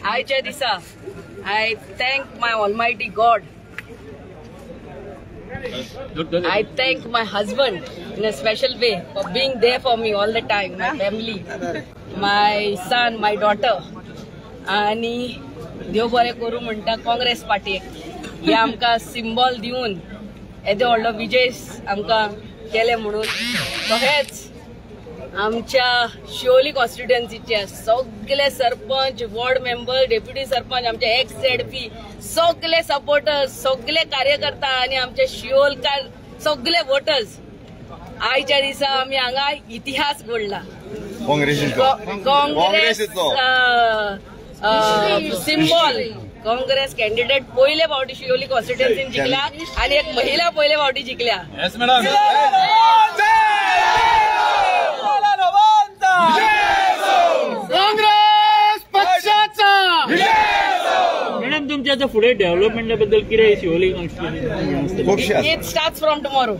आयच्या दिसा I thank my almighty God. I thank my husband in a special way for being there for me all the time, my family, my son, my daughter. आणि देव बरें करूं म्हणटा काँग्रेस पार्टीक हे आमकां सिंबॉल दिवन येदो व्हडलो विजय आमकां केले म्हणून. तशेंच आमच्या शिवोली कॉन्स्टिट्युएन्सीचे सगळे sarpanch, ward member, deputy sarpanch, आमचे एक्स झेडपी सगळे सपोर्टर्स, सगळे कार्यकर्ता आणि आमचे शिवोलकार सगळे वोटर्स, आयच्या दिसा आमी हांगा इतिहास घडला. काँग्रेस सिंबॉल, काँग्रेस कॅन्डिडेट पयले फावटी शिवोली कॉन्स्टिट्युएन्सीन जिखल्या आणि एक महिला पयले फावटी जिखल्या. मॅडम, तुमच्या आता फुडें डेव्हलपमेंटा बद्दल कितें Siolim constituency? It starts from tomorrow.